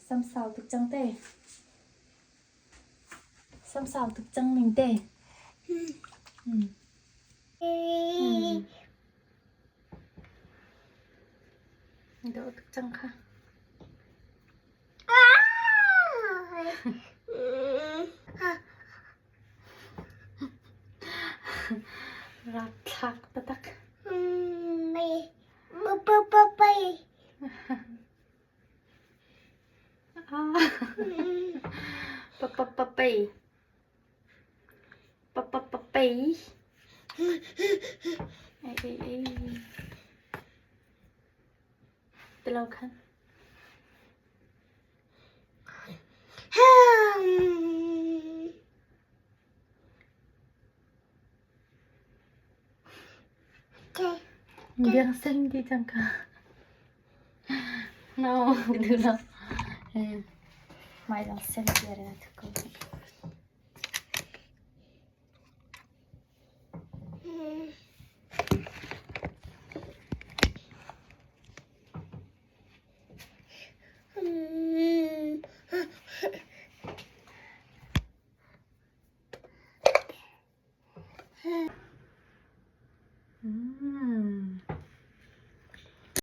Sam sau tuk cang te. Sam sau tuk cang ning te. Dawh tuk cang kha. Rapthlak taktak. Papapapei. Papapapei. Ei ei ei. Ti lo khan. Biang sen ti cang ka. No, ka duh lo. Mai dang sen ti are na thuk ko.